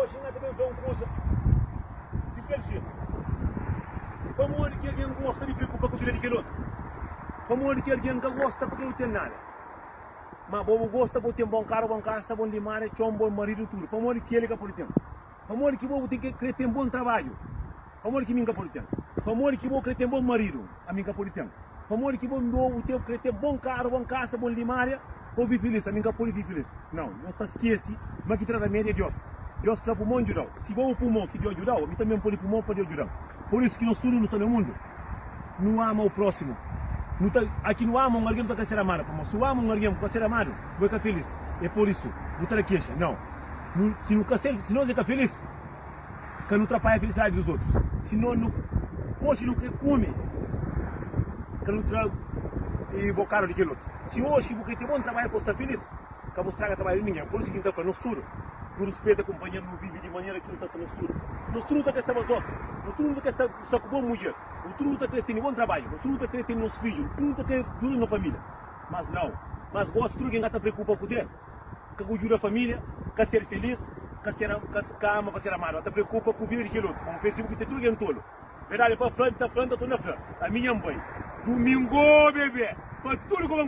Oxi N ka ta ben fla un kuza di kel jetu. Pamodi ki algen gosta di preokupa ku vida di kel otu? Pamodi ki algen ka gosta pa kel otu ten nada? Má bo bu gosta pa bu ten bon karu, bon kasa, bon limária, txon, bon maridu, tudu. Pamodi ki el ka pode ten? Pamodi ki bo bu ten ki krê ten bon trabadju? Pamodi ki mi N ka pode ten? Pamodi ki bo krê ten bon maridu, ami N ka pode ten? Pamodi ki bo bu ten krê ten bon karu, bon kasa, bon limária pa bu vive filís, ami N ka pode vive filís? Nau, nhos ta skese ma ki tra ramedi é Deus. Deus fla bu mon djuda-u. Si bo bu pui mon ki Deus djuda-u, ami tanbê N pode pui mon pa Deus djuda-m. Pur isu ki nos tudu nu sta na mundu, nu ama u prósimu. Nu ta, aki nu ama un algen, nu ta krê ser amadu. Pamodi si bu ama un algen, bu ka ser amadu, bu é ka filís. É pur isu bu ta da kexa. Nau, nu, si nu ka ser, si nos é ka filís, Ka nu trapaia felisidadi dos otus. Si no nu oxi nu kre kume, ka nu tra e bokadu di kel otu. Si oxi bu kre ten bon trabadju pa bu sta filis, ka bu straga trabadju di ningen. Pur isu ki N ta fla nos tudu, nu rispeta kunpanheru, nu vivi di manera ki nu ta sta nos tudu. Nos tudu nu ta kre sta bazofi, nos tudu nu ta kre sta sta ku bon mudjer, nos tudu nu ta kre tene bon trabadju, nos tudu nu ta kre tene nos fidju, nos tudu nu ta kre djuda no familia. Mas nau, mas gosi tudu algen ka ta preokupa kuzê. Ka ku djuda familia, ka ser feliz, ka ser ka ama pa ser amadu, ta preokupa ku vida di kel otu. Pamo Facebook ten tudu gen tolu. Verdadi pa fla, nta fla, nta torna fla. Ami nha nbai. Domingo bebe pa tudu.